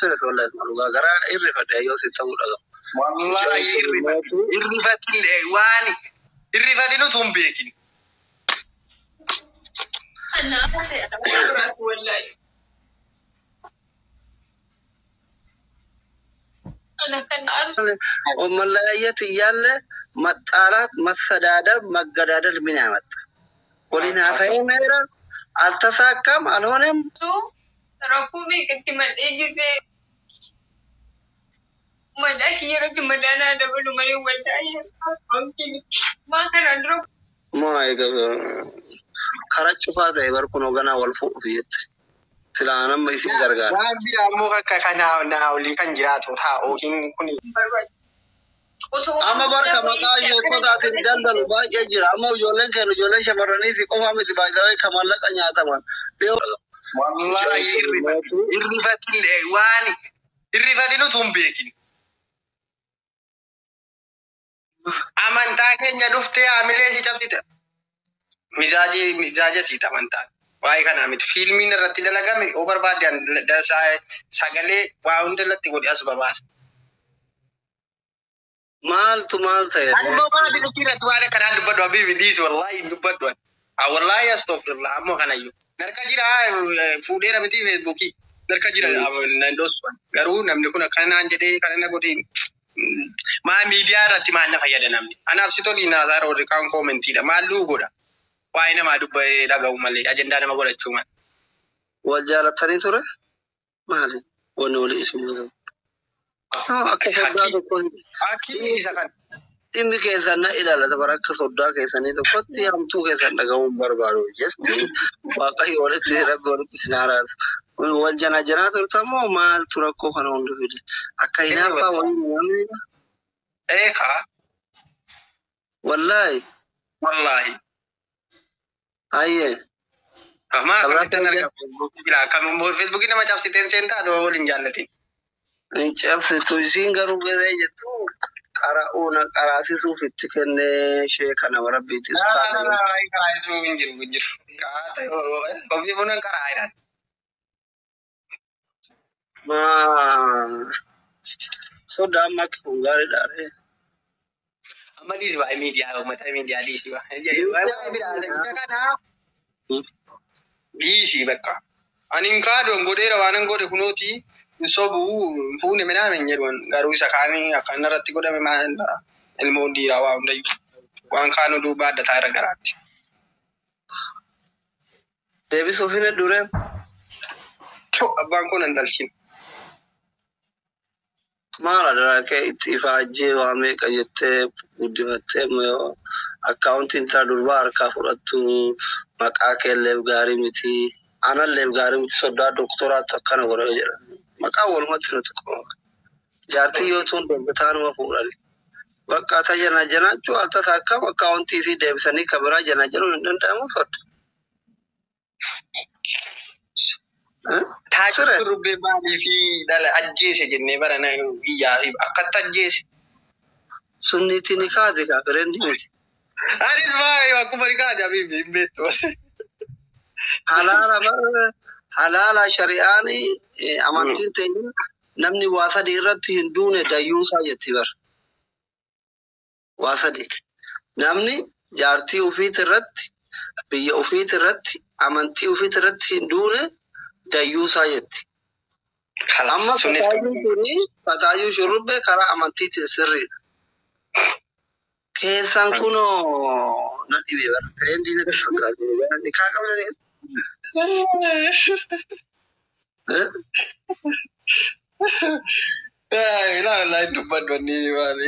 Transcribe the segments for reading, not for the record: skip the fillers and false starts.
Serious wallahi dhugaa garaa irrifadhe yoo si ta'uu dhagahu. Wallahi irrifatin waan irrifatin utuu hin beekin. መለያየት እያለ መጣላት፣ መሰዳደብ፣ መገዳደል ምን ያመጣ? ወሊን ሀሳዬ ሜራ አልተሳካም፣ አልሆነም። Rakkoo meeqatti madhee jirree madaa kiyya irratti madaanaa dabalu malee waldaa maa kanaan dura ማ karaa cufaa ta'e bar kun hoogganaa wal fuudhuuf jette. Silaa nama isin gargaara. Waan biraa immoo akka kanaa naa olii kan jiraatu ta'a yookiin kun barbaadu. Osoo Amma barka maqaa sheekotaatiin daldalu baay'ee jira. Amma ijoolleen keenya ijoolleen shamarranii fi qofaa miti baay'ee kan maallaqa nyaataman. Wallahi irrifatin waan irrifatin utuu hin beekin. Amantaa keenya dhuftee haamilee si cabsite. Mizaajii mizaaja siita amantaan. Waa'ee kanaa miti. Fiilmiin irratti dalagame yoo barbaadde sagalee waa hunda irratti godhe as babaasa. Maaltu maal ta'e? Ani immoo maal bilikii irratti waan akkanaan dubbadhu abiibi dhiisi wallaahi hin dubbadhu ani. Wallaahi astaghfirullah ammoo kanayyuu. Narka jira fuudheera miti feesbuukii. Narka jira nan dhossu. Garuu namni kun akkanaan jedhee kana na godhe maa miidiyaa irratti maal na fayyada namni. Anaaf si tolii naasaa warri kaan koomentiidha. Maalluu godha. Waa'ee namaa dubba'ee dhaga'u malee ajandaa nama godhachuu malee. Wal jaalatanii ture? Maali? Wanni walii isin godhan. Akka soddaa tokko Hakkii isa kana. Dhimmi keessan na ilaalata bara akka soddaa keessanii tokkotti hamtuu keessan dhaga'uun barbaadu. Jesti waaqayyo walitti rabbi walitti isin haaraasa. Wal janaa janaa turtamoo maaltu rakkoo kana hunda fide? Akka hinaaffaa waliin namni Eekaa wallaahi wallaahi. Ayyee. Maa akkamittan argaa feesbuukii jira. Akkam feesbuukii nama cabsiteen seentaa adoo waliin jaallatin. Hin cabsitu isiin garuu garee jettu qara'uuna qaraasisuuf itti kennee ishee kana rabbiitti. Qaraasisuu hin jiru hin jiru. Ofii funan qaraa jedhan. Maa sodaa amma akka kun gaariidha ree. Amma dhiisi baay'ee miidiyaa uummata miidiyaa dhiisi baay'ee. Isa kana dhiisi bakka. Ani hin kaadu godheera waan hin godhe kunooti hin sobu hin fuune minaan hin jedhu garuu isa kaanii akkan irratti godhame maal ilmoon dhiiraa waa hundayyuu waan kaanu duuba adda irra garaatti. Deebisuuf hin duree. Abbaan kun hin dhalchin. Maal adaraa kee itti ifaajjee waa meeqa jettee guddifattee akkaawuntiin intala durbaa harkaa fudhattu maqaa keelleef gaarii miti. Analleef gaarii miti soddaa doktoraatu akkana godha jedha. Maqaa walumatti nuti qoma. Jaartii yoo tuun darbitaanuma fuudhani. Bakka ta jana janaachuu al tasa akkam akkaawuntii isii deebisanii kan biraa jana januun hin danda'amu sodda. Taasisu rubbee maalii fi dhala ajjeese jennee barana biyyaa fi akkatti ajjeese. Sunniitiin ni kaate kaa fireendi miti. Anis baay'ee akkuma ni kaate abiif hin beektu. Halaala bar halaala shari'aan amantiin teenya namni waa sadii irratti hin duune dayyuusaa jetti bar. Waa sadii. Namni jaartii ofiit irratti biyya ofiit irratti amantii ofiit irratti hin duune dayyuusaa jetti. Amma fataayyuu suni fataayyuu shurrubbee karaa amantiitiin sirriidha. Keessaan kunoo na dhibee bara. Fireendii natti fakkaatu. Nikaa qabnanii. Ilaa dubbadhu wanni maali.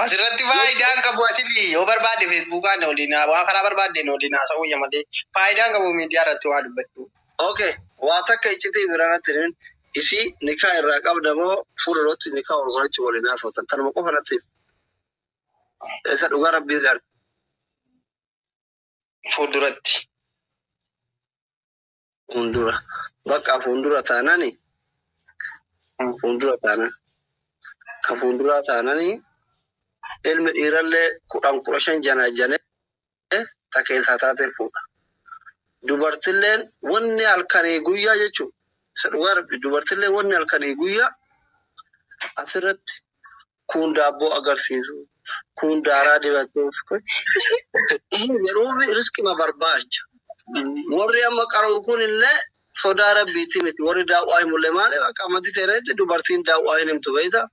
Asirratti faayidaan qabu asili yoo barbaadde feesbuukaan waliin waa karaa barbaadde waliin haasa'uu malee faayidaan qabu miidiyaa irratti waa dubbachuu. Okay, waa takka iccitii biraatti himin isii nikaa irraa qabda moo fuula irratti nikaa ol godhachuu waliin haasawatan tanuma qofa natti himi. Isa dhugaa rabbii si arga. Fuulduratti. Fuuldura. Bakka fuuldura taanani. Fuuldura taanan. Kan fuulduraa taanani ilmi dhiirallee 10 15 jana janee ta keessaa taate fuudha. Dubartilleen wanni halkanii guyyaa jechuudha. Isa dhugaa rabbi dubartillee wanni halkanii guyyaa asirratti kun daabboo agarsiisu, kun daaraa dibatuuf yeroo riskima barbaacha. Warri amma qara'u kun illee sodaa rabbiitii miti. Warri daawwaa himullee maaliif akka amantii seenanitti dubartiin daawwaa hin himtu beektaa?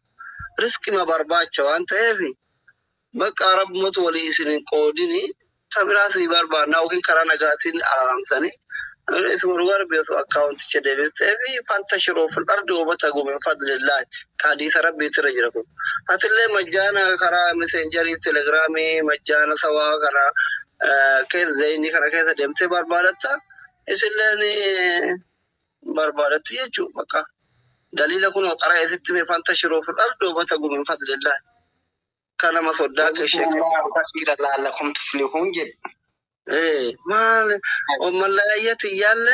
Riskima barbaacha waan ta'eef bakka rabbumatu walii isin hin qoodini tabiraa si barbaannaa yookiin karaa nagaatiin araaramtanii isuma dhugaa rabbi osoo akkaawunticha deebistee fi fantashiruu fil ardi wabtaguu min fadlillah hadiisa rabbiitu irra jira kun. Atillee majjaana karaa meseenjarii telegiraamii majjaana sawaa kana keessa zayinii kana keessa deemtee barbaadatta isilleen barbaadatti jechuudha bakka. Daliila kun qara isitti mee fantashiruu fil ardi wabtaguu min fadlillah. Kanama soddaa kee sheekee. Kasiira la'allakum tuflihuun jedhu. Maal መለያየት እያለ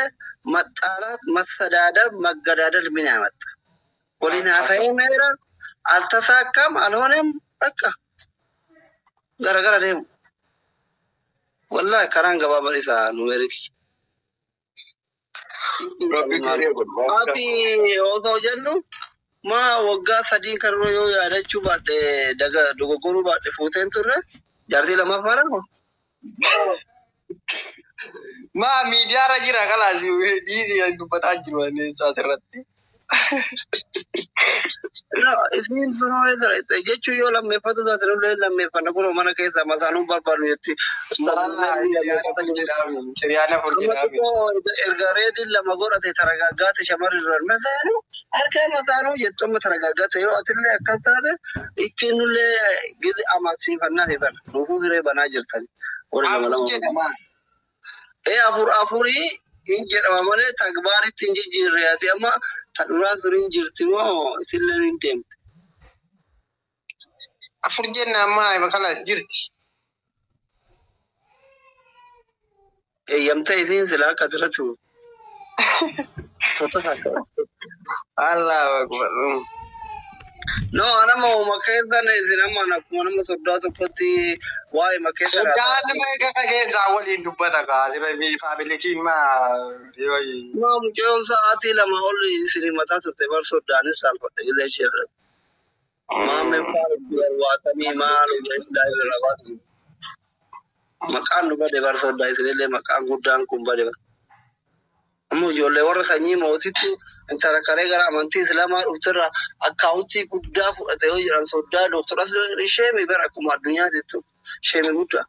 መጣላት፣ መሰዳደብ፣ መገዳደል ምን ያመጣ? ወሊን ሀሳይ ሜራ አልተሳካም፣ አልሆነም፣ በቃ ገረገረ ደሙ ወላሂ ከራን ገባ በሪሳ ኑሜሪክ Ati osoo jennu maa waggaa sadiin kan yoo yaadachuu baadhe daga dogoggoruu baadhe fuuteen turre jaartii lamaffaadha moo? Maa miidiyaarra jira kalaas dhiisii dubbataa jiru asirratti. Isiin sun jechuun yoo lammeeffatu taate nullee lammeeffanna kunoo mana keessaa masaanuun barbaadnu jetti. Shiriyaan afur jedhaami. Erga reediin lama godhate taragaaggaate shamarri duraan masaanuu harkaa masaanuu jettu amma taragaaggaate yoo atillee akkas taate ittiin nullee gizi amansiifannaa hiban nuufuu hiree banaa jirtan. Warri lama Afur lama. jedhama. Ee afur afurii hin jedhama malee tagbaaritti hin jijjiirre ati amma ta duraan sun hin jirti moo isillee hin deemte. Afur jenna amma kalaas jirti. Eeyyamtee isiin silaa akka asirratti toota taate. Allahu akbar. No, anama uuma keessan isin amma akkuma nama soddaa tokkotti waa'ee makeessa Soddaan nama egaa keessaa waliin dubbata kaa asirra faabilikiin maa yoo Ma mucayyoon sa'aatii lama ol isin himataa turte bar soddaanis saalfadhe gisee ishee irratti. Maammeen fa'a maal irraa baatu. Maqaan nu bade bar soddaa isinillee maqaan guddaan kun bade bar. Amma ijoollee warra sanyii mootitti intala karee gara amantii islaamaa dhufterra akkaawuntii guddaa fudhate yoo jedhan soddaa dooktora sheemi bara akkuma addunyaatittu sheemi guddaa.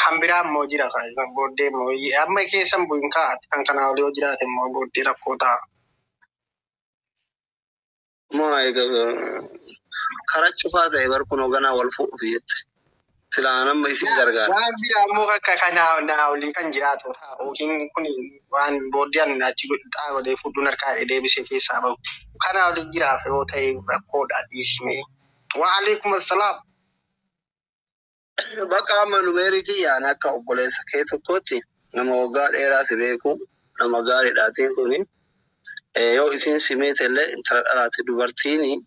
Kan biraa immoo jira kaa booddee immoo amma keessan bu'in kaa'ati kan kanaa olii yoo jiraate immoo booddee rakkoo ta'a. Maa egaa karaa cufaa ta'e bar kun hoogganaa wal fuudhuuf jette. Silaa nama isin gargaara. Waan biraa immoo akka kanaa naa olii kan jiraatu ta'a yookiin kun waan booddee ani achi godhaa godhee fudhuun harkaa deebisee keessaa bahu. Kanaa olii jiraaf yoo ta'e rakkoodha dhiisime. Waalaikum assalaam. Bakka amma numeerikii yaana akka obboleessa kee tokkotti nama waggaa dheeraa si beeku nama gaariidhaatiin kuni yoo isin simeete illee intala dhalaate dubartiin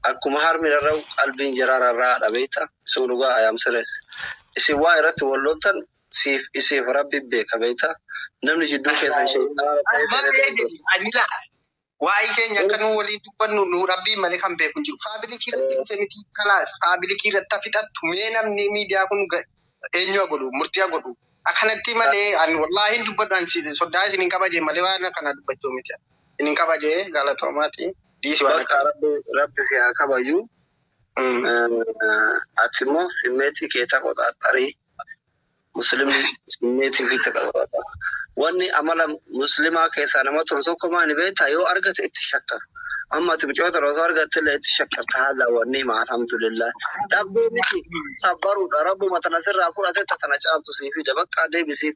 akkuma harmi rarra'u qalbiin jaraa rarra'aadha beekta isin dhugaa ayaamsirees. Isin waa irratti wal loltan siif isiif rabbi beeka beekta namni jidduu keessan sheexaana ta'e Anila waa'ee keenya akka nu waliin dubbannu nu rabbiin malee kan beeku hin jiru. Faabilikii irratti dhufe miti kalaas faabilikii irratti fixattu mee namni miidiyaa kun eenyu haa godhu murtii haa godhu. Akkanatti malee ani wallaahi hin dubbadhu ani soddaa isin hin kabaje malee waan akkana dubbachuu miti. Isin hin kabaje galatoomaati dhiisi waan Bakka akkana. rabbi rabbi si haa kabaju. Ati immoo simmeetii kee taqoxaaxarii muslimni simmeetii fi taqoxaaxara. Wanni amala muslimaa keessaa nama turu tokko maali beektaa yoo argate itti shakkara. Amma ati biqiloota osoo argatte illee itti shakkarta haadha wanni hima alhamdulillah. Dhabbee miti sabbaruudha rabbuma tana sirraa fudhate tana caaltu sii fida bakka deebisiif.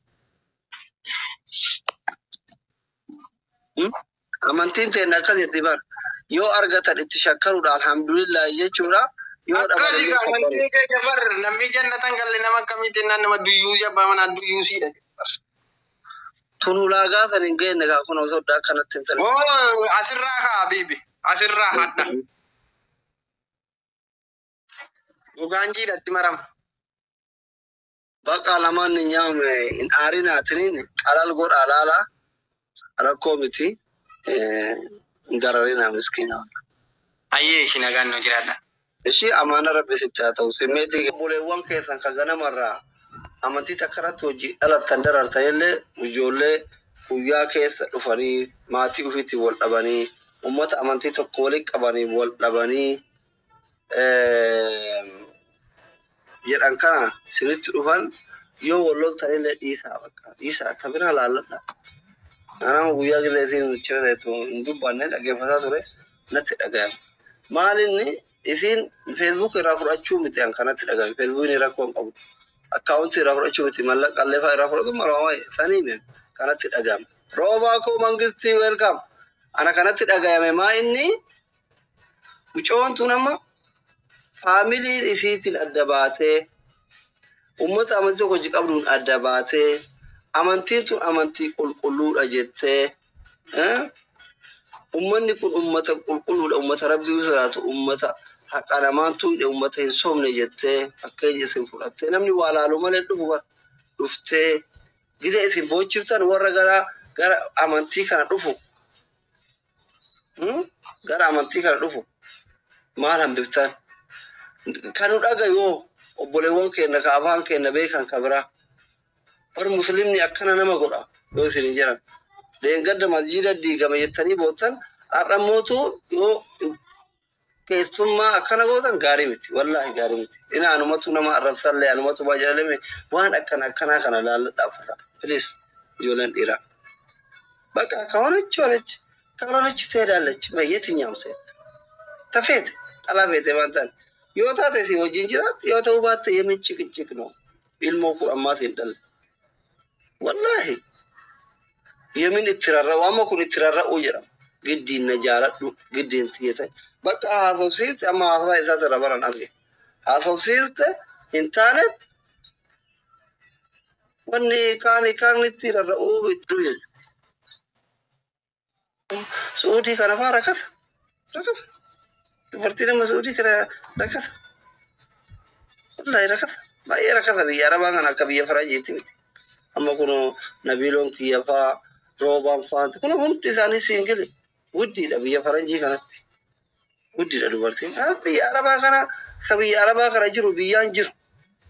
Amantiin teenya akkas jetti bar yoo argatan itti shakkaruudha alhamdulillah jechuudha yoo dhaban Akkasii illee sabbaruudha. amantii keenya bar namni jannatan galle nama akkamitti naan nama duyyuu abbaa manaa duyyuu siidha. Tun ulaagaa san hin geenye kaa kun osoo adda akkanatti hin filan. Oo asirraa kaa biibi asirraa hadha. Dhugaan jiidhatti marama. Bakka lamaan ni nyaame hin aarinaatiin qalal godha alaala rakkoo miti. Dararina miskiina. Ayyee ishii nagaan nu jiraadha. Ishii amaana rabbi sitti haa ta'u. Simmeetii obboleewwan keessan kan ganamarraa amantii takka irratti hojii dhalattan darartan illee ijoollee guyyaa keessa dhufanii maatii ofiitiin wal dhabanii uummata amantii tokko waliin qabanii wal dhabanii jedhan kana isinitti dhufan yoo wal loltan illee dhiisaa bakka dhiisaa akka biraa laalladha. Anama guyyaa gizeetiin chira ta'etu hin dubbanne dhaggeeffataa ture natti dhagayame. Maalinni isiin feesbuuk irraa fudhachuu miti an kanatti dhagayame feesbuukni rakkoo hin qabu. Akkaawuntii irraa fudhachuu miti mallaqa illee fa'aa irraa fudhatu marama sanii mi'a kanatti dhagayame. Roobaa koo mangistii weelkaam ana kanatti dhagayame maa inni mucoon tun amma faamiliin isiitiin adda baatee uummata amantii tokko hojii qabduun adda baatee amantiin tun amantii qulqulluudha jettee uummanni kun uummata qulqulluudha uummata rabbii sodaatu uummata haqa namaan tuudhe uummata hin soomne jettee fakkeenya isin fudhattee namni waa laalu malee dhufu bara dhuftee gizee isin boochiftan warra gara gara amantii kana dhufu gara amantii kana dhufu maal hambiftan kanu dhagayoo obboleewwan keenya ka afaan keenya beekan ka biraa bar muslimni akkana nama godha yoo isin hin jedhan leengadda masjiida diigame jettanii boottan har'ammootu yoo keessummaa akkana gootan gaarii miti wallaahi gaarii miti ina anumatu nama arrabsallee anumatu baa jedhaleme waan akkana akkanaa kana laalladhaaf irra please ijoolleen dhiiraa በቃ ከሆነች ሆነች ካልሆነች ትሄዳለች። የትኛውም ሴት ተፌት ጠላፌት የማንታን yoo taate si wajjin jiraatti yoo ta'uu baatte yemin ጭቅጭቅ ነው ilmoo kun ammaas hin dhalle wallaahi yemin itti rarra'u amma kun itti rarra'uu jedhama giddiin na jaaladhu giddiin siyyatan bakka haasofsiifte amma haasaa isaas irra baran arge haasofsiifte hin taane wanni kaan kaan itti rarra'uu itti jechuudha. Suudii kana faa rakkata rakkata dubartii nama suudii kana rakkata wallaahi rakkata baay'ee rakkata biyya arabaa kana akka biyya faranjiitti miti amma kun nabiiloon kiyya faa roobaan faa kun hundi isaanii siingili guddiidha biyya faranjii kanatti guddiidha dubartiin biyya arabaa kana ka biyya arabaa kana jiru biyyaan jiru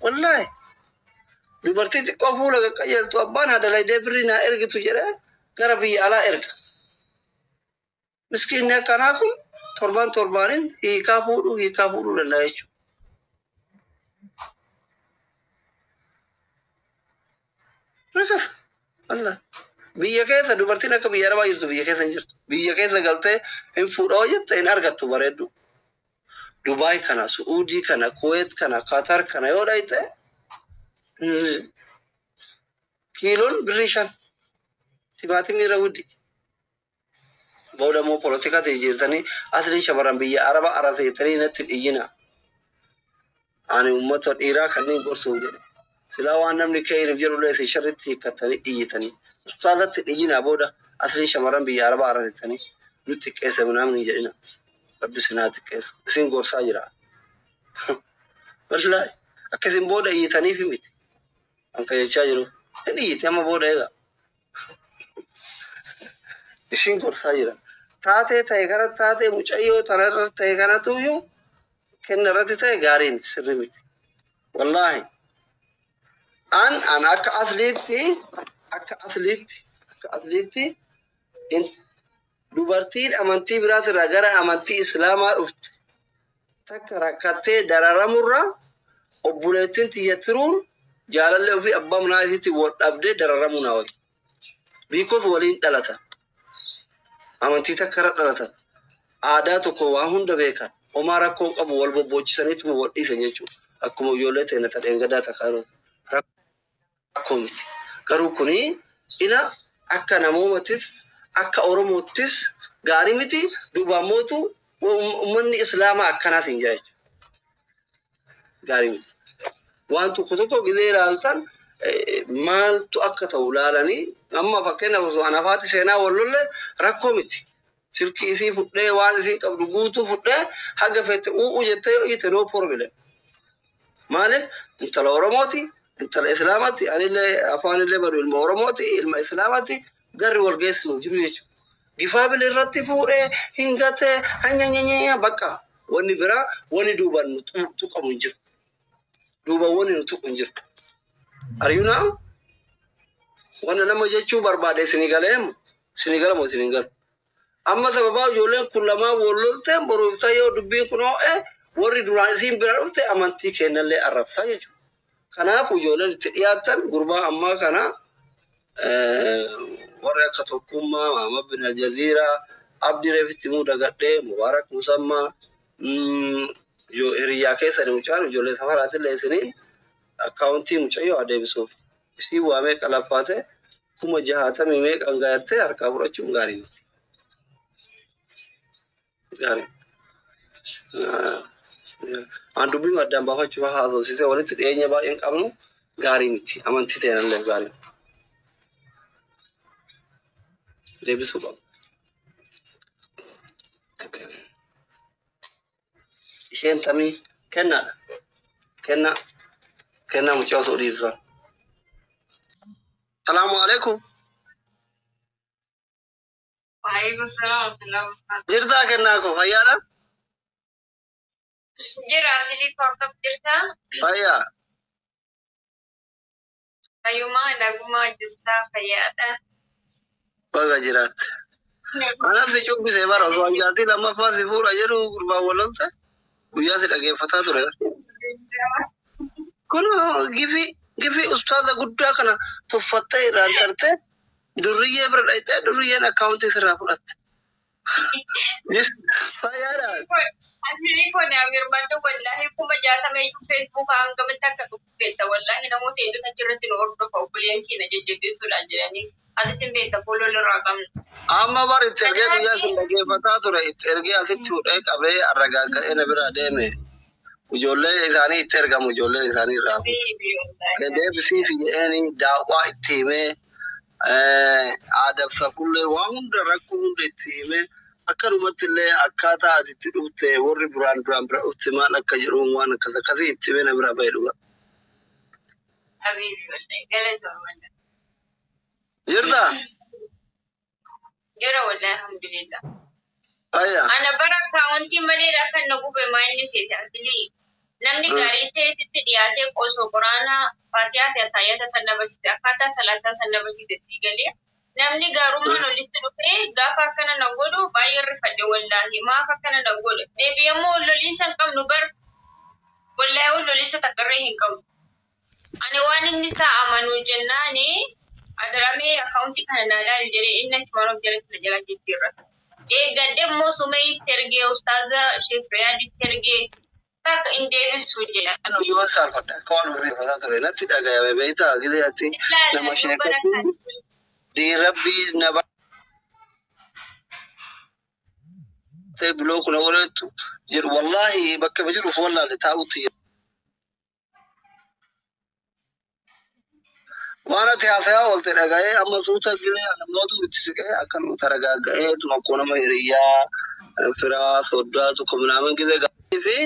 wallaahi dubartii xiqqoo fuula qaqqajeeltu abbaan hadalaydee birrii naa ergitu jedhee gara biyya alaa erga. Miskiinni akkanaa kun torban torbaanin hiikaa fuudhuu danda'a jechuudha. Rakkata. Wallah. Biyya keessa dubartiin akka biyya arabaa jirtu biyya keessa hin jirtu. Biyya keessa galtee hin fuudhoo jette hin argattu bareeddu. Dubaay kana, Su'uudii kana, Kuweet kana, Qatar kana yoo dhayxe kiiloon birrii 5 timaatimii irra guddi. Booda immoo poolitikaa ta'e jirtanii asliin shamarran biyya araba arabsa jettanii natti hin iyyina. Ani uummata dhiiraa kanneen gorsuuf jedhe. Silaa waan namni keeyriif jedhullee isin sharritti hiikkattanii iyyitanii. Ustaazatti hin iyyinaa booda asliin shamarran biyya araba arabsa jettanii nu xiqqeesse namni hin jedhina. Rabbi sinaa xiqqeessu. Isin gorsaa jira. Wallaahi akka isin booda iyyitaniif miti. An kan jechaa jiru. Hin iyyite amma booda eega. Isin gorsaa jira. Taatee ta'e kana taatee mucayyoo tana irra ta'e kanatu iyyuu kenna irratti ta'e gaarii miti sirrii miti. Wallaahi. An an akka asliitti akka asliitti akka asliitti dubartiin amantii biraatirraa gara amantii islaamaa dhufte takka rakkattee dararamurra obboleettiin tiyya tiruun jaalallee ofii abbaa manaa isiitti wal dhabdee dararamuu naa wayya. Because waliin dhalatan. Amantii takka irra dhalatan. Aadaa tokko waan hunda beekan. Homaa rakkoo qabu wal bobboochisaniituma wal dhiisan jechuudha. Akkuma ijoollee ta'e na dheengadaa takka yeroo rakkoo miti. Garuu kuni ila akka namoomattis akka Oromoottis gaarii miti duubaan mootu uummanni Islaamaa akkanaatiin jira jechuudha. Gaarii miti. Waan tokko tokko gizee ilaaltan maaltu akka ta'u ilaalanii amma fakkeenyaaf osoo anafaati seenaa wal lolle rakkoo miti. Silkii isii fudhee waan isiin qabdu guutuu fudhee haga feete u'u jettee yoo iyyite no problem. Maaliif intala Oromooti, intala Islaamaati, anillee afaanillee badu ilma Oromooti, ilma Islaamaati garri wal geessu jiru jechuudha. Gifaabil irratti fuudhee hin gatee hanyanyanya bakka wanni biraa wanni duubaan nu tuqamu hin jiru. Duuba wanni nu tuqu hin jiru. Ariyuunaa wanna nama jechuu barbaade isinii galeemu isinii galamu isinii galu. Amma sababaa ijoolleen kun lamaan wal lolteen boruuf yoo dubbiin kun ho'e warri duraan isiin bira dhufte amantii kennallee arrabsaa jechuudha. Kanaaf ijoolleen itti dhiyaatan gurbaa ammaa kana warri akka Tokkummaa, Mahamad bin Aljaziiraa, Abdii Reefitti Muudagadhee, Mubaarak Musammaa, hiriyyaa keessanii mucaan ijoollee safaraatillee isiniin akkaawuntii mucayyoo adeemsisuuf. Isii waa meeqa laffaate 60,000 meeqan gayattee harkaa fudhachuun gaarii miti. Gaarii. An dubbii addaan baafachuuf haasofsiisee walitti dhiyeenya baay'een qabnu gaarii miti. Amantii ta'e gaarii. Deebisuu qabu. Isheen tamii kennaadha. Kennaa. Kennaa mucaa osoo dhiibsan. Salaamu alaikum. Waalaikum salaam wa rahmatullahi wa barakatuh. Jirtaa kennaa koo fayyaadha? Jira asiliif akkam jirta? Fayyaa. Fayyumaa nagumaa jirta fayyaadha. Baga jiraatte. Anas si cubbise bara osoo anjaatii lammaffaa si fuudha jedhu gurbaan wal lolte guyyaa si dhageeffataa ture. Kun gifi ustaaza guddaa kana tuffattee irraan tartee durriyyee bira dhayxee durriyyeen akkaawuntii sirraa fudhatte. Fayyaadha. Asiliif kun Amirmando wallahi 60,000 iyyuu feesbuuka hangamitti akka dhufu beekta wallahi namoota hedduutu achirratti nu hordofa obboleeyyan keenya jajjabeessuudhaan jedhanii atis hin beekta fuula irraa qabna. Amma bar itti ergee guyyaa isin dhageeffataa ture itti ergee asitti fuudhee qabee arragaaga'ee na bira deeme. Ijoollee isaanii itti ergamu ijoolleen isaanii irraa fuudhu. Deebisii fi jedheeni daawwaa itti himee aadaaf safullee waan hunda rakkoo hunda itti himee akkanumatti illee akkaataa ati itti dhufte warri duraan duraan bira dhufte maal akka jedhuun waan akkas akkasii itti himee na bira bahe dhuga. Habibi wallahi galatoom wallahi. Jirtaa? Jira wallahi alhamdulillah. Fayyaa. Ana bara akkaawuntii malee kan na gube maalli seete asilii. Namni gaarii ta'e sitti dhiyaatee osoo quraana faatiyaa fi ataayyaa san dabarsite akkaataa salaataa san dabarsite sii galee namni gaarummaan olitti dhufee gaafa akkana na godhu baay'ee rifadhe wallaahi maaf akkana na godhu deebi'ammoo wal loliinsa hin qabnu bar wallaahi wal loliinsa takkarree hin qabnu. Ani waan inni isaa amanuu jennaani adaramee akkaawuntii kana naa laali jedhee inni achumaan of jalatti na jala jijjiirrata. Eeggadde immoo sumee itti ergee ustaaza Sheekh Riyaad itti ergee takka hin deebisu jedha. Yoo saalfadha akka waan beekataa ture natti dhagayame beektaa gisee ati nama sheekatti diirabbii na baatee biloo kuna godhetu jedhu wallaahi bakka jiruuf wallaale taa'utti jira. Waan ati haasayaa oolte dhaga'ee amma suuta gisee namoota itti siqee akkanuma taragaaga'ee tuma nama hiriyyaa firaa soddaa tokko minaamin gisee gaafii fi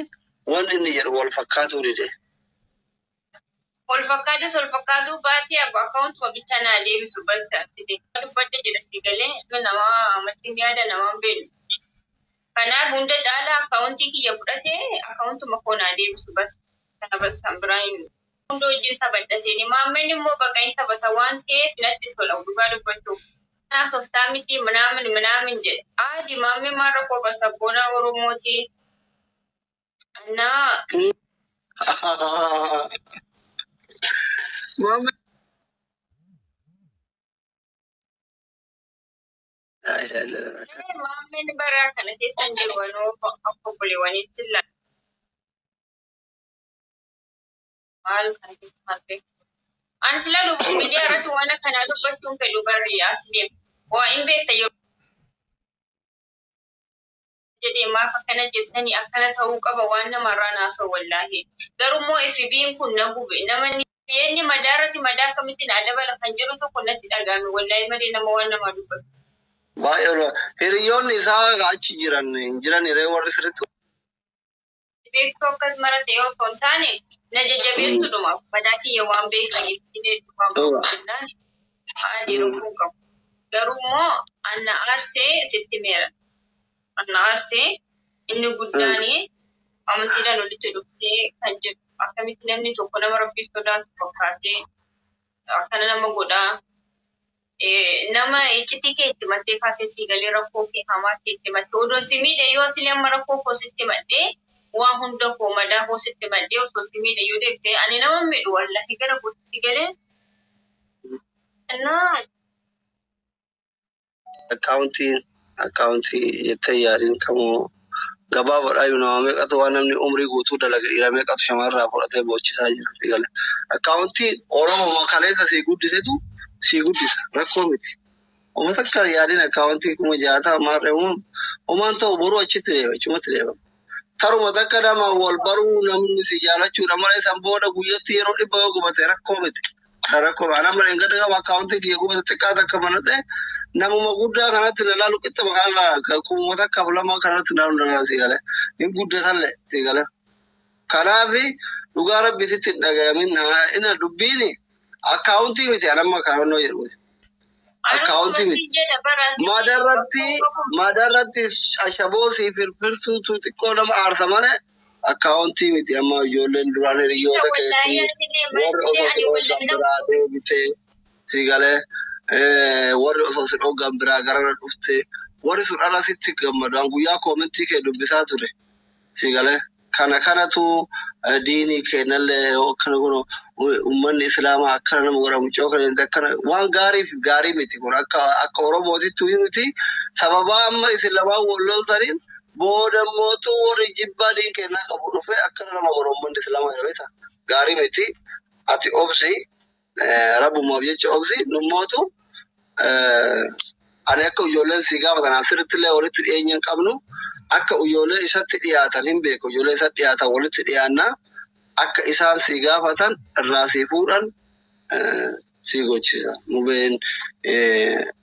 wanni inni jedhu wal fakkaatuu dide. Wal fakkaatus wal fakkaatuu baatee akkaawuntuma bicha naa deebisu bas asii dubbadde jedha si galee nama machiin yaada namaan beelu. Kanaaf hunda caalaa akkaawuntii kiyya fudhatee akkaawuntuma koo naa deebisu bas kana bas kan biraa hin hunda wajjin taphadha seeni maamilli immoo bakka hin taphata waan ta'eef natti tola dhugaa dubbachuuf. Kanaaf softaa miti minaamin minaamin jedhe. Aadi maammee maal rakkoo basa boonaa Oromooti. Annaa Maammee. Maammeen bara kana keessa hin jiru wanoo akka obboleewwaniitti ilaala. Maal kana keessa maal beeku? Ani sila lubbuu miidiyaa irratti waan akkanaa dubbachuun fedhu barri as deema. Waa hin beekta yeroo jedhee maaf akkana jettanii akkana ta'uu qaba waan namarraa naasoo wallaahi. Garuu immoo FB'n kun na gube nama inni madaa irratti madaa akkamitti naa dabala kan jedhu tokko natti dhagahame wallaahi malee nama waan namaa dubbatu. Baay'ee hiriyoonni isaa achi jiran hin jiran hiree warri sirriitti. Beektuu akkas marate yoo osoo hin taane na jajjabeessuudhumaaf madaa kiyya waan beekaniif illee dhugaa jennaan adii rakkoo qabu. Garuu immoo anna aarsee sitti meera. Anna aarsee inni guddaanii amantiidhaan walitti dhuftee kan jedhu akkamitti namni tokko nama rabbii sodaatu fakkaatee akkana nama godhaa. Nama iccitii kee itti mattee kaatee sii galee rakkoo kee hamaa kee itti mattee odoo si miidhe yoo asilee amma rakkoo koo sitti maddee waa hunda koo madaa koo sitti maddee osoo si miidhe yoo deebite ani nama miidhu wallahi gara kootti galee. Naa Akkaawuntii jettee yaadiin kamuu gabaabaadha iyyuu nama meeqatu waan namni umrii guutuu dalaga dhiira meeqatu shamarraa fudhatee boochisaa jira. Akkaawuntii Oromoo kaleessa sii guddisetu sii guddisa rakkoo miti. Uummata akka yaadiin akkaawuntii 60,000 maarree uumaan ta'u boruu achitti deema achumatti deema. Taruma takka nama wal baruu namni si jaalachuudha malee san booda guyyatti yeroo 100 yoo gubate rakkoo miti. Rakkoo miti. Anamma dheengadda qaba akkaawuntii kiyya gubate xiqqaa takka banadhee namuma guddaa kanatti na laalu qixxama kanarraa 1,200 kanatti na laalu danda'a si galee. Hin guddatallee si galee. Kanaafi dhugaa rabbi sitti hin dhagayamin ina dubbiini akkaawuntii miti anamma kaawwannoo jedhu. Akkaawuntii miti. Madarratti ashaboo si firfirsuutu xiqqoo nama aarsa malee akkaawuntii miti amma ijoolleen duraan hiriyoota keetii warri osoo si dhoogan biraa deebitee si galee warri osoo si dhoogan biraa garana dhufte warri sun ala sitti gammadu guyyaa koomentii kee dubbisaa ture si galee. Kana kanatu diinii keenyallee akkana kun uummanni islaamaa akkana nama godha mucoo kana akkana waan gaariif gaarii miti kun akka akka Oromootitti miti sababaa amma isin lamaan wal loltaniin booda mootu warri jibbaa diin keenyaa qabu dhufee akkana nama godha uummanni islaamaa jedhama gaarii miti ati obsi rabbumaaf jecha obsi nummootu ani akka ijoolleen si gaafatan asirratti illee walitti dhiyeenya hin qabnu. Akka ijoollee isatti dhiyaatan hin beeku. Ijoollee isatti dhiyaatan walitti dhiyaannaa akka isaan si gaafatan irraa si fuudhan si gochisa. Mubeen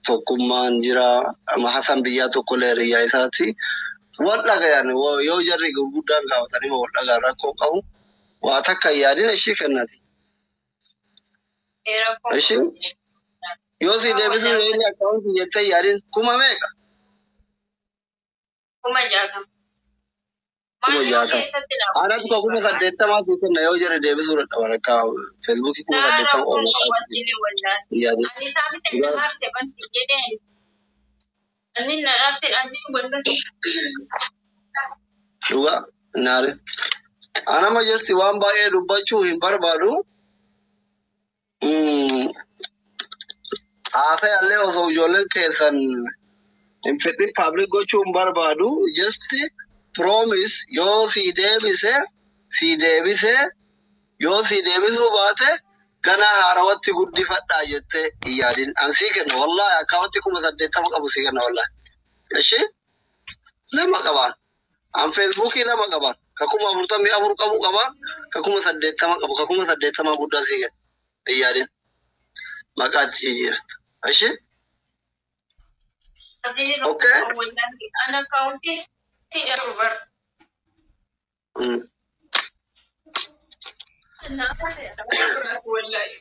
tokkummaan jira. Hasan biyyaa tokkollee hiriyyaa isaati. Wal dhagayan yoo jarri gurguddaan gaafatanii wal dhagaan rakkoo qabu. Waa takka yaadin ishii kennati. Ishii yoo si deebisuu inni akkaawuntii jettee yaadin kuma meeqa? 60,000. 60,000. Anatu ka 80,000 sii kenna yoo jarri deebisuu dadhaban akka feesbuukii 80,000 oolu. Ani isaanitti na aarse barsi jedheen. Ani na aarse ani wallahi. Dhugaa naare. Anama jechi waan baay'ee dubbachuu hin barbaadu. Haasa'allee osoo ijoolleen keessan hin fedhin public gochuu hin barbaadu. Just promise yoo si deebise yoo si deebisuu baate gana haarawatti guddifadhaa jettee hin yaadin. An sii kenna wallahi akkaawuntii 80,000 qabu sii kenna wallahi. Ishee lama qabaan. An feesbuukii lama qabaan. Ka 44,000 qabu qabaan. Ka 80,000 qabu. Ka 80,000 guddaa sii kenna hin yaadin. Maqaatti jijjiirta. Ishee. Okay. An akkaawuntii si jedhu bar. Wallahi.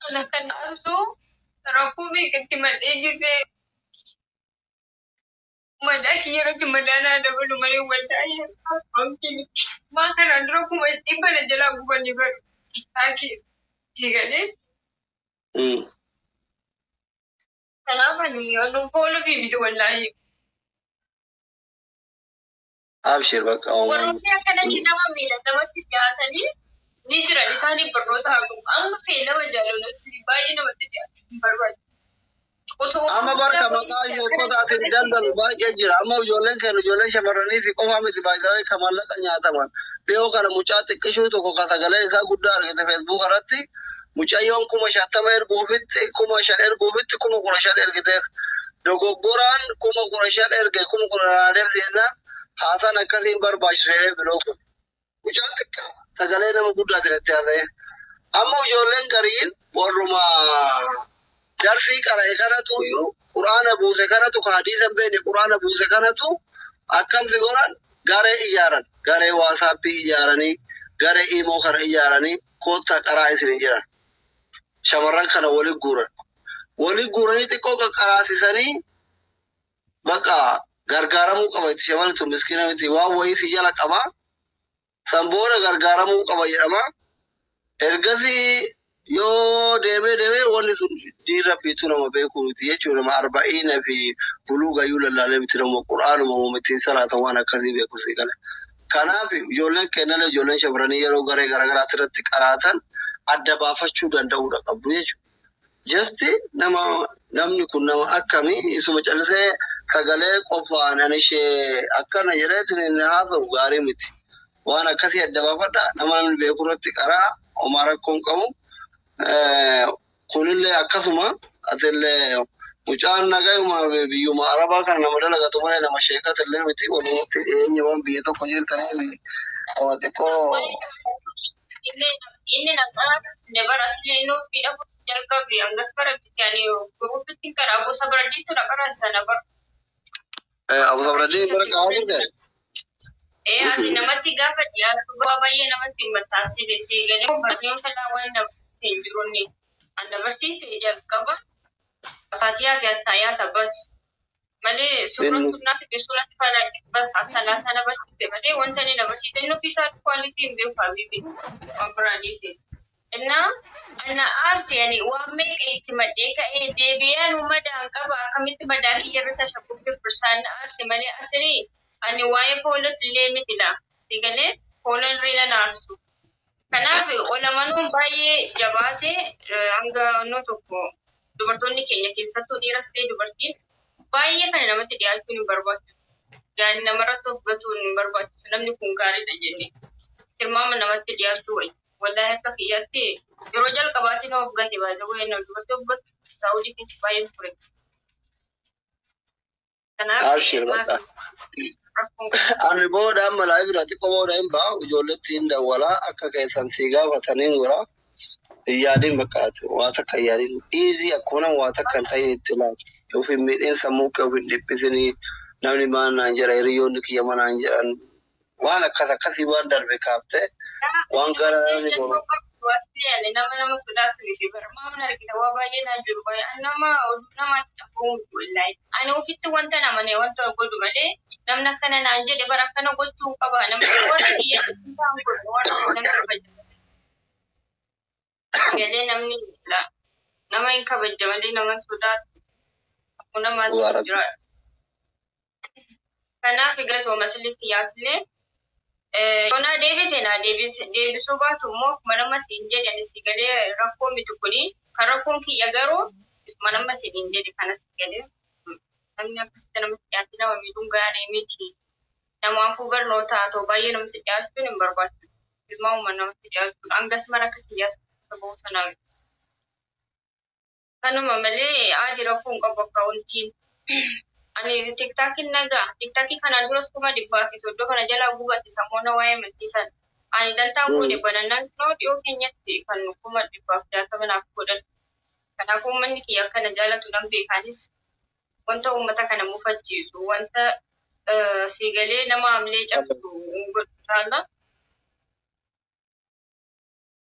Ana kan aarsu rakkoo meeqatti madhee jirtee madaa kiyya irratti madaanaa dabalu malee wallahi akkaawuntii maa kanaan dura 100,000 na jalaa gubanii baru. Taakii si galee. Kanaaf ani fooloo fi miti wallahi. Abshir bakka Warroonni akkanatti nama miidhan namatti dhiyaatanii ni jiran isaaniif barnoota haa qabu. Amma fee nama jaalatu baay'ee namatti dhiyaatu hin barbaadu. Amma barka maqaa sheekotaatiin daldalu baay'ee jira. Amma ijoolleen keenya ijoolleen shamarranii fi qofaa miti baay'ee kan maallaqa nyaataman. Dhiyoo kana mucaa xiqqishuu tokko kan sagalee isaa guddaa argite feesbuuk irratti mucayyoon 50,000 erguufitti 5,000 erguufitti 15,000 ergiteef dogoggoraan 15,000 erge 10,000 seenaa haasaan akkasiin barbaachisu jedhee biloo kun. Mucaa xiqqaa sagalee nama guddaatiin itti haasa'e. Amma ijoolleen gariin warruma darsii qara'e kanatu iyyuu quraana buuse kanatu ka hadiisa hin beekne quraana buuse kanatu akkam si godhan garee ijaaran garee waasaappii ijaaranii garee imoo kana ijaaranii koottaa qaraa isin jiran. Shamarran kana wali guuran. Wali guuranii xiqqoo qaqqaraasisanii bakka gargaaramuu qaba itti shamarri tun miskiina miti waan wayii si jala qaba. San booda gargaaramuu qaba jedhama. Ergasii yoo deemee deemee wanni sun diin rabbiitu nama beekuu miti jechuudha. Nama arba'iina fi buluugayyuu lallaalee miti nama quraanuma ittiin salaatan waan akkasii beeku si gala. Kanaaf ijoolleen kennale ijoolleen shamarranii yeroo garee garaagaraatti irratti qaraatan adda baafachuu danda'uudha qabdu jechuudha. Jasti nama namni kun nama akkamii isuma callisee sagalee qofaan ani ishee akkana jedheetiin inni haasa'u gaarii miti. Waan akkasii adda baafadha nama namni beeku irratti qaraa homaa rakkoo hin qabu. Kunillee akkasuma atillee mucaan nagayuma biyyuma arabaa kana nama dalagatu malee nama sheekatillee miti walumatti dhiyeenya waan biyya tokko jirtaniif nama xiqqoo. Inni na qaraasne bara asli inni ofii dhabu jalqabe hangas bara bitanii gurgurtutti karaa Abu Sabradiitu na qaraasana bara. Abu Sabradii bara qaraa turte? Ati namatti gaafa dhiyaatu bu'aa baay'ee namatti hin maxxansine galee barnoota waan namatti hin jirunni. An dabarsiise jalqaba Faatiyaa fi Attaayaa bas malee suuraan tunnaas fi suuraan falaqi bas asalaata na barsiise malee wanta inni na barsiise inni ofii isaatti kwaalitii hin beeku habibi waan biraan dhiise. Innaa ana aarti ani waan meeqa itti maddee ka'ee deebi'ee anu madaan qaba akkamitti madaa kiyya irra tashakuuf firsaan na aarse malee asirii ani waa'ee foolot illee miti laa galee foolon riina na aarsu. Kanaaf olamanuun baay'ee jabaate hanga noo tokko dubartoonni keenya keessattuu dhiiras ta'e dubartiin baay'ee kana namatti dhiyaachuun hin barbaachisu. Yaani namarratti of gatuun hin barbaachisu. Namni kun gaariidha jennee tilmaama namatti dhiyaachuu wayya. Wallaahi akka kiyyaatti yeroo jalqabaatti nama of gate baay'ee wayya nama dubartii of gatu saawudii keessa baay'ee ture. Kanaaf Abshir bakka. Ani booda amma live irraa xiqqoo booda hin ba'a ijoolletti hin dawwalaa akka keessan si gaafataniin gora. Hin yaadin bakka ati waa takka hin yaadin. Dhiizii akkuma nama waa takka hin ta'in itti laatu. Of hin miidhin sammuu kee of hin dhiphisinii namni maal naan jedha hiriyoonni kiyya ma naan jedhan waan akkas akkasii waan darbe kaaftee waan gara namni boru. Nama nama sodaatu miti bara maamna argita waa baay'ee naan jiru baay'ee nama oduu namaatti dhabuun wallahi ani ofitti wanta namane wanta godhu malee namni akkana naan jedhe bara akkana gochuu qaba namni warra kiyya isaan godhu warra namni kabaja galee namni nama hin kabaja malee nama sodaatu akkuma namaatti jira. Kanaaf galatooma sirriitti yaasillee Yoonaa deebise naa deebisuu baatu immoo akkuma nama siin jedhe ani si galee rakkoo miti kuni kan rakkoon kiyya garuu akkuma nama siin jedhe kana si galee namni akkasitti namatti dhiyaate nama miidhuun gaarii miti. Namaafuu barnoota haa ta'u baay'ee namatti dhiyaachuun hin barbaachisu. Ilmaanuma namatti dhiyaachuun hangas mara akka kiyyaa sababa sanaa miti. Kanuma malee aadi rakkoo hin qabu akka wantiin. Ani tiktaakiin nagaa tiktaakii kanaan duras 330,000 na jalaa gubate sammoona waa'ee amantii sana. Ani dantaan godhe banannaan kunoo dhiyoo keenyatti kan 160,000 naaf godhan. Kanaafuu uummanni kiyya akkana jaalatu nan beekaanis wanta uummata kana mufachiisu wanta siigalee nama amlee cabsu godhu jaalla.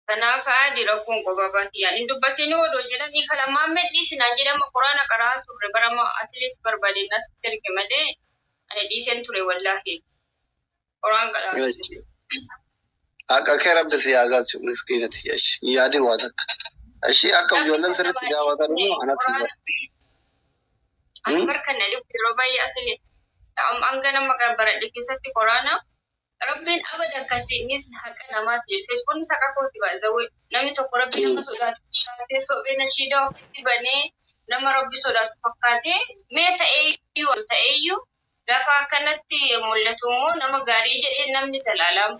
Kanaaf aadi rakkoon qobaa baatiyyaan hin dubbatin odoo jedhanii kalamaan medhiisinaan jedhama quraana qaraa turre barama asilis barbaadeen asitti erge malee ani dhiiseen ture wallaahi quraan qaraa ture. Akka kee rabbi si haa galchu miskiinati jechi hin yaadin waa takka. Ishii akka ijoolleen sirriitti gaafatan immoo anatti hin galu. Ani barkan na dhibu yeroo baay'ee asili hanga nama baradhe keessatti quraana Rabbiin abadan kan siinnis haqa namaati jedhu. Feesbuukni haqa kooti baay'ee namni tokko rabbi nama sodaatu fakkaatee sophee nashiidaa ofitti banee nama rabbi sodaatu fakkaatee mee ta'eeyyuu ta'eeyyuu gaafa akkanatti mul'atu immoo nama gaarii jedhee namni isa ilaalamu.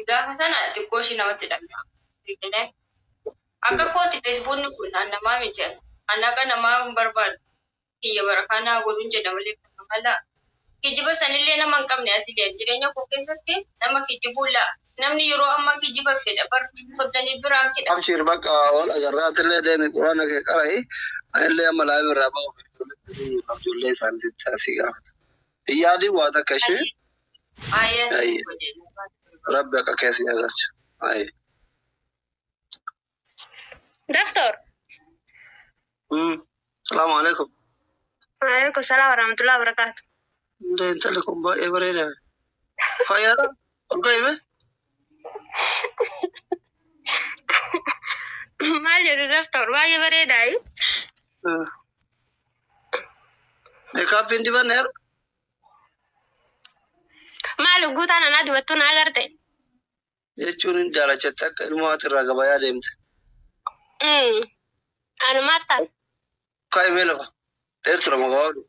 Gaafa sana xiqqoo ishii namatti dhaga'ama. Akka kooti feesbuukni kun namaa miti. An haqa namaa hin barbaadu. Kiyya barakaa naa godhuun jedha malee kan mala. Kijiba sanillee nama hin qabne asilee jireenya koo keessatti nama kijibuu laa namni yeroo ammaa kijiba fedha bar soddanii biraan kidha. Abshir bakka wal agarraatillee deemi quraana kee qara'i anillee amma live irraa ba'uuf ijoolletti ijoollee isaaniitti si gaafata. Hin yaadin waa takka ishee. Ayya. Rabbi akka kee si agarchu. Ayya. Daftor. Salaamu alaikum. Waalaikum salaam warahmatullahi wabarakatuh. Hundee intalli kun baay'ee bareeda. Fayyaadha? Ol ka'ime? Maal jedhu daftor baay'ee bareedaayi. Meekaappiin dibanne yeroo? Maal guutaan anaa dibattuu naa agarte? Jechuun hin jaalachatte akka ilmoo haati irraa gabayaa deemte. Anumaatti. Ka'imee lafa. Dheertuudha moo gabaabdu?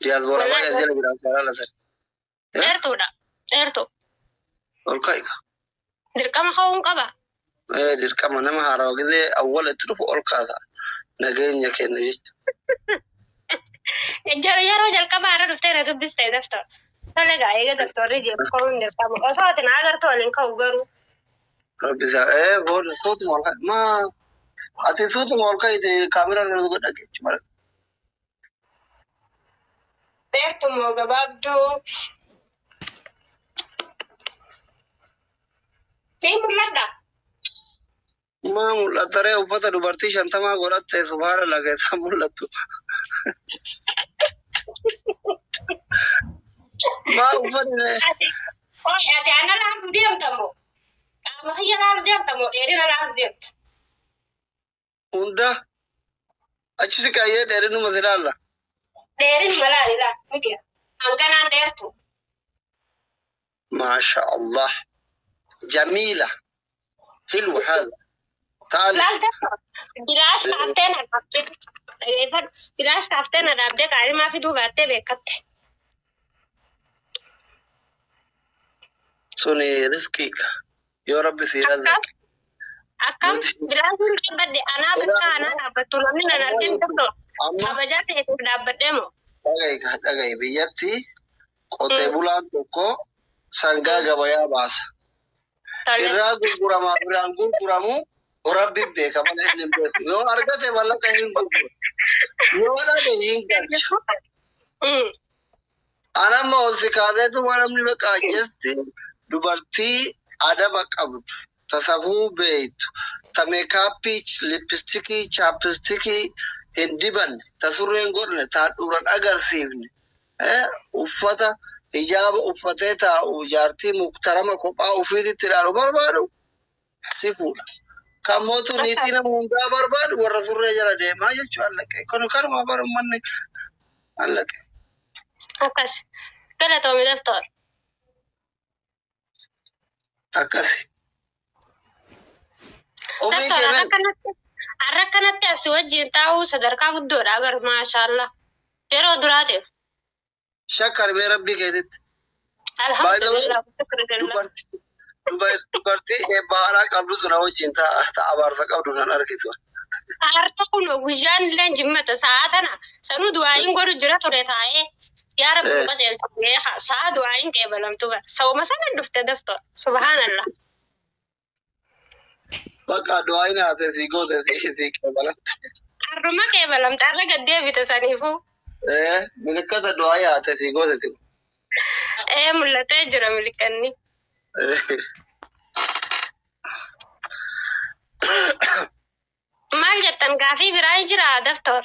Diyaasbooraa baay'ee jala jiraan karaa lasan. Dheertuudha. Dheertu. Ol ka'i. Dirqama ka'uun qaba. Dirqama nama haarawaa gisee awwala itti dhufu ol kaasa. Nageenya kenna jechuudha. Yeroo jalqabaa irra dhuftee na dubbiste daftar. Tole gaa eega daftarri deemu ka'uun dirqama. Osoo ati na agartu waliin ka'u garuu. Rabbi isaa booda suutuma ol ka'i. Maa ati suutuma ol ka'ite kaameraan irra godha jechuudha. Dheertu moo gabaabduu? Ni mul'ata. Maa mul'ata ree uffata dubartii 50 godhatte subhaanallah keessaa mul'attu. Maa uffatni Ati ana laalu deemta moo? Qaama kiyya laalu deemta moo dheerina laalu deemta? Hunda achi si kaayyee dheerinuma si laalla. Dheerinuma laali laal miti. Hanganaan dheertu. Maasha Allah. Jamiila. Hilwa haala. Taali. Laal dafta. Bilaash kaaftee na dhaabdee. Dhageeffadhu. Bilaash kaaftee na dhaabdee qaalimaa fiduu baattee beekatte. Suni riskii yoo rabbi si razaqe. Akkam bilaashiin dhaabbadhe anaa bakka anaa dhaabbattu namni nan argin tokko kabajaa ta'eef dhaabbadhee moo? Dhaga'i biyyatti qotee bulaan tokko sangaa gabayaa baasa. Irraa gurguramaa biraan gurguramu rabbi beeka malee inni hin beeku. Yoo argate mallaqa hin gurguru. Yoo dhabe hin galcha. Anamma ol si kaaseetu waan namni bakka ajjeesti dubartii adaba qabdu, ta safuu beektu, ta meekaappii, lippistikii, chaappistikii hin dibanne, ta surree hin godhne, ta handhuuran agarsiifne, uffata hijaaba uffatee taa'u jaartii muktarama kophaa ofiititti ilaalu barbaadu si fuudha. Kan mootu niitii nama hundaa barbaadu warra surree jala deemaa jechuudha allaqee. Kun kanuma bara uummanni allaqee. Akkas. Galatoomi daftar. Akkasi. Ofii Daftar kee har'a akkanatti asii wajjin taa'uu sadarkaa guddoodha bar maashaallah. Yeroo duraatiif. Shakkar mee rabbii keetitti. Alhamdulillah. Shukrillah. Dubartii eebba haadhaa qabdu suna wajjin ta'a abaarsa qabdu nan argitu. Har'a kun guyyaan illee jimmata sa'a tana sanuu du'aayin godhu jira ture taa'ee yaa rabbi nu qajeelchu sa'a du'aayin qeebalamtu bara sa'uma sana dhufte daftar subhaanallah. Bakka du'aayin haate sii goote sii qeebalamte. Har'uma qeebalamte har'a gad deebite saniifuu. Milikkata du'aayin haate sii goote sii. Mul'atee jira milikkanni. Maal jettan gaafii biraa jira daftar?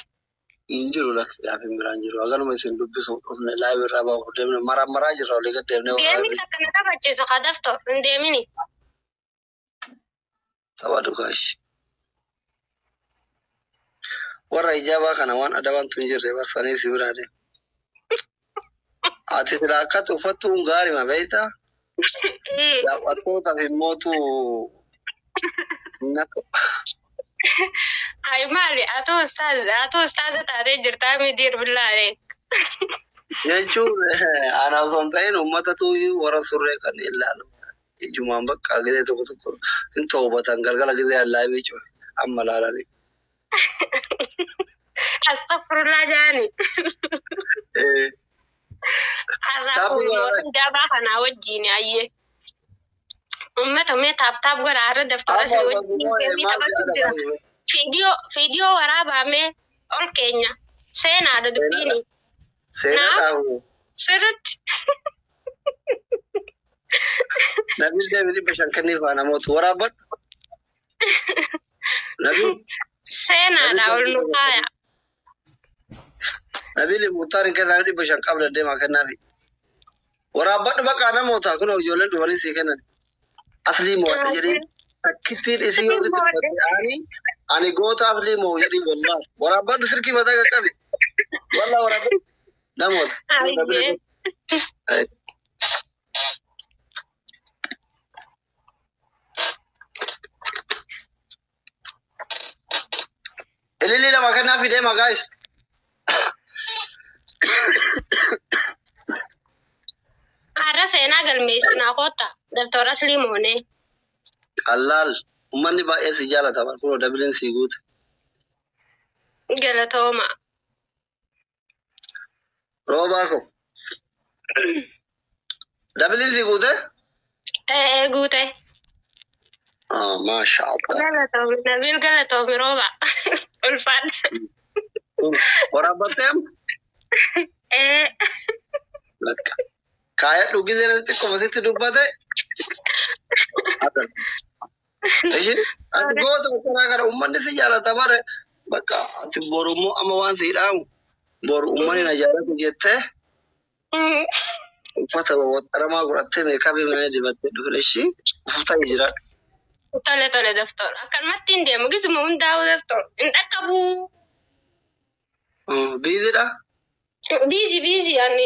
Hin jiru lakki gaafiin biraa hin jiru. Haganuma isin dubbisuuf dhufne laabii irraa bahuuf deemne maraa jirra olii gad deemne. Deemin akkana taphachiisu haa daftar hin deemini. Tapha dhugaashi. Warra ijaabaa kana waan adabantu hin jirre barsanii si biraa deemu. Ati silaa akkatti uffattuun gaariima beektaa? Daawwattootaaf immootu Ay maali atu ustaaza taatee jirtaa midiir billaalee. Jechuun ana osoo hin ta'in uummatatu warra surree kan ilaalu. Ijumaan bakka gisee tokko tokko hin toobatan galgala gisee allaa'ee cufe amma laalanii. Astaghfirullah jaani. Har'a kun jabaa kanaa wajjin ayyee. Uummata mee taap taap godha har'a daftara si wajjin deemee taphachuu jira. Fiidiyoo waraabamee ol keenya seenaadha dubbiini. Seenaa dhaabu. Sirriitti. Namni deemee 500 kennee faana mootu waraabbadhu. Nabil Seenaadha ol nu kaaya. Nabil Muktaar hin kennaa 500 qabda deemaa kennaafi. Waraabbadhu bakka namoota kun ijoolleen dhufanii sii kennan. Aslii mo'adhe jedhii takkittiin isii yoo sitti fudhatte ani goota aslii mo'u jedhii wallaahi. Waraabbadhu sirkii mataa qaqqabi. Wallaa waraabbadhu namoota. Ayyee. Ililii lama kennaafi deema guys. Har'a seenaa galmeessinaa koota. Daftoora aslii moonee. Allaal uummanni baay'ee si jaalata kunoo dabiliin si guute. Galatooma. Roobaa ko. Dabiliin si guute? Ee guute. Ah, maasha Allah. Galatoomi. Nabil galatoomi rooba. Ulfaadha. Waraabbattee amma? Ee. Bakka. Kaayadhu gisee namni xiqqoo sitti dubbate. Ishin ati goota karaa kana uummanni si jaalata bare bakka ati boru immoo amma waan si dhaamu boru uummanni na jaalatu jettee uffata waxxaramaa godhattee meekaappii mana dibattee dhufne ishii uffata jira. Tole tole daftoor. Akkanumatti hin deemu gisuma hundaa'u daftoor. Hin dhaqqabu. Biizidha. Biizii biizii ani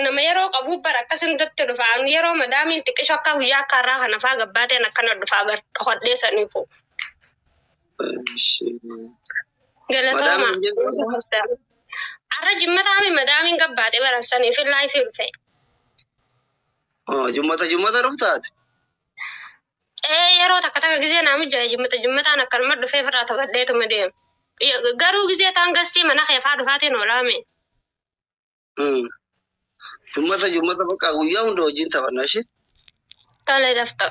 nama yeroo qabu bara akkasin datti dhufa. Ani yeroo madaamiin xiqqisho akka guyyaa akka har'aa kana faa gabbaateen akkana dhufaa bar hodhee saniifu. Galatooma. Har'a jimmataami madaamiin gabbaate baran saniif laayifii dhufe. Jummata jummata dhuftaati. Ee yeroo takka takka gisee naa mijaa'e jimmata jimmataan akkanuma dhufee firraa taphadheetuma deema. Garuu gisee taan gastii mana keefaa dhufaatiin oolaame. Jummata jummata bakka guyyaa hunda hojiin taphanna ishee. Tole daftar.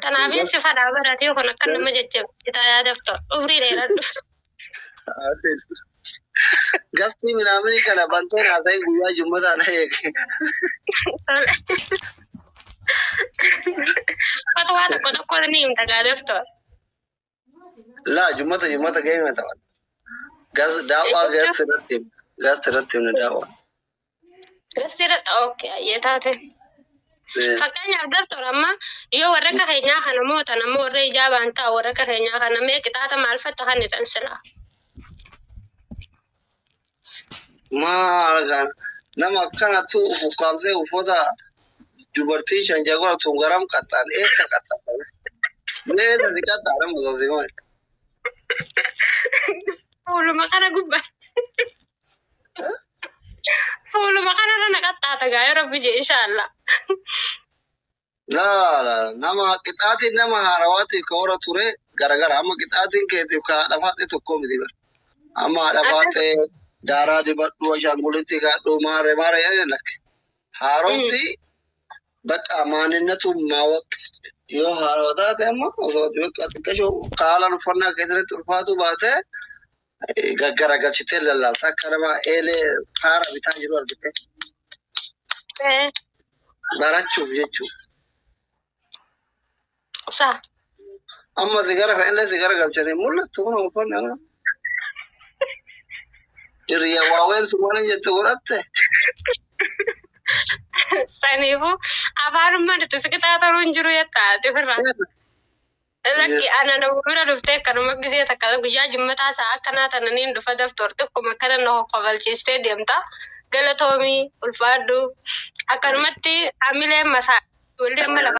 Tanaafin si fadhaa baratee kun akka nama jajjabeessitaa yaa daftar. Umrii dheeradhu. Gastii minaamini kana banteen haasa'e guyyaa jummataan eege. Tole. Fatwaa tokko tokko ni himta gaa daftar. Laa jummata jummata gahee taphanna. Gas daawwaa gas irratti himna. Gas irratti himna daawwaa. Gastii irratti ookee ayyee taate. Fakkeenyaaf daftar amma yoo warra akka keenyaa kana mootan amma warra ijaabaan ta'a warra akka keenyaa kana mee qixaata maal fatta kan ixan silaa. Maal kana nama akkanattu ufukkaamsee uffata dubartii shan jagora tun garam qaxxaan eessa qaxxaan? Mee eessa si qaxxaadha musoosii maal? Fuuluma kana gubbaa. Fuuluma kanarra na qaxxaata gaa yoo rabbi jee inshaallah. Laa laa nama qixaatiin nama haarawaatiif ka warra ture garagara amma qixaatiin keetiif ka haadha faaxee tokko miti bara. Amma haadha faaxee daaraa dibadhu ashaangulitti kaadhu maare maare yaani lakke. Haaromti bakka maaninatu maawaq yoo haarawa taate amma osoo ati bakka xiqqashoo haalaan uffannaa keessatti ulfaatu baate gaggaragalchitee lallaalta akka nama eelee faara bitaa jiru argite barachuuf jechuudha. Sa. Amma sigara fe'illee sigara galchanii mul'attu kun uffanni amma. Hiriya waaween sun jettu godhatte. Saniifuu afaanummaan itti siqixaa ta'uu hin jiru jettaa ati ofirraa. Lakki ana nama bira dhuftee akkanuma gisee takka guyyaa jimmataa isaa akkanaa tananiin dhufa daftoor xiqquma akkana na hokkobalchiistee deemta. Galatoomii ulfaadhu akkanumatti hamilee masaa ijoollee amma lafa